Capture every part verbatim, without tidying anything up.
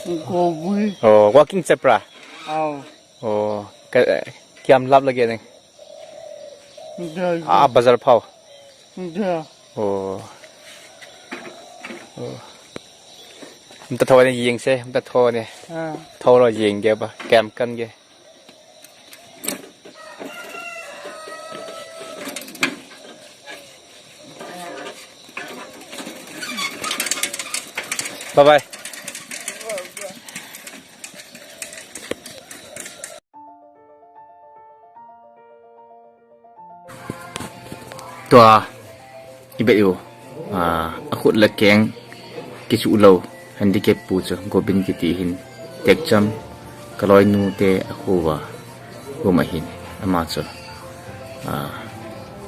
Kobui. Oh, walking chapra. Au. Oh, ka, kiam lap lagi ni. Dia. Ah, bazar pau. Dia. Oh. Oh. Mta thau ni yeng se, mta thau ni. Ah. Thau lo yeng ge ba, kem kan ge. Bye bye. Tua, i be u, ah, a khut le keng, kisu lo, handicap pu chu, Gobin kiti hin, tekcham, ka loinu te a khu va, um ahin, ama chu, ah,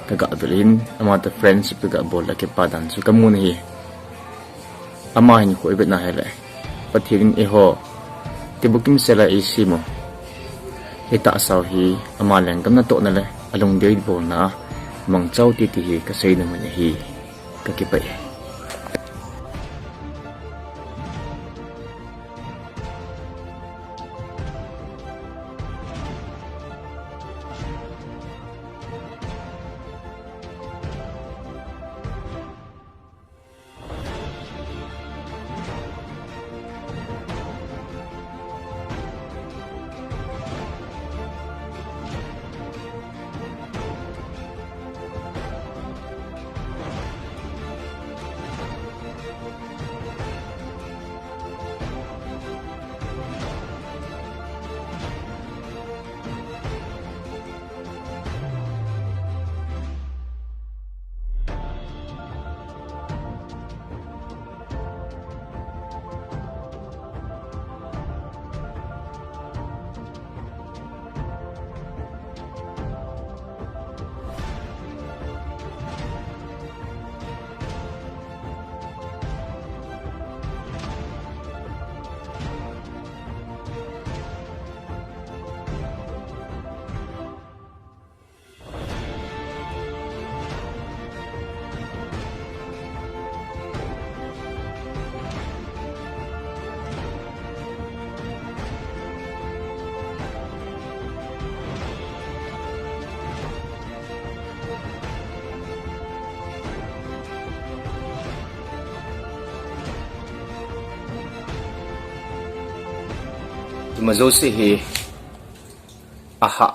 ka ga bil hin, ama to friendship ka ga bol la ke pa dan chu, ka mun hi, Ama hin khu i vetna hile. Pathen in eiho. Tibukim sela eisem u. Hitah sau hi ama lenggam natohna le alungdei bolna a mangchau titi hi kasei nom in ahi. Kakipah e. Tuma jouse hi aha.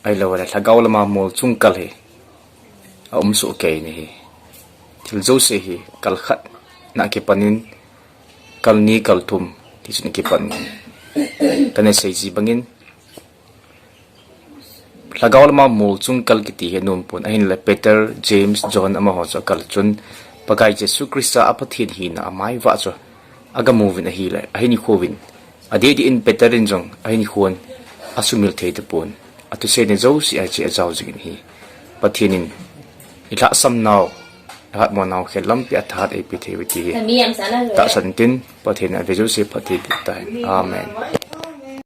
Ahilou le lhagao lama molchung kal hi aum soh kei in ahi. Thil jouse hi kal khat na kipan in kal ni kal thum tichun kipan in. Kana sei ji bangin lhagao lama molchung kal kiti hi anom pon ahinla Peter, James, John amaho chu akal chun Pakai Jesu Christa a Pathen hina amai vah chu aga mu uvin ahile ahin khouvin. Adeh deh in Peter in jong ahin khon, asumil thei tapon, athusei na jouse a che ajao jing in ahi. Pathen in ilhahsam nau, ihatmo nau khel lampi a thahat eipe thei uve ti hi tahsan tin, Pathen in ave jouse phatthei boh tahen. Amen.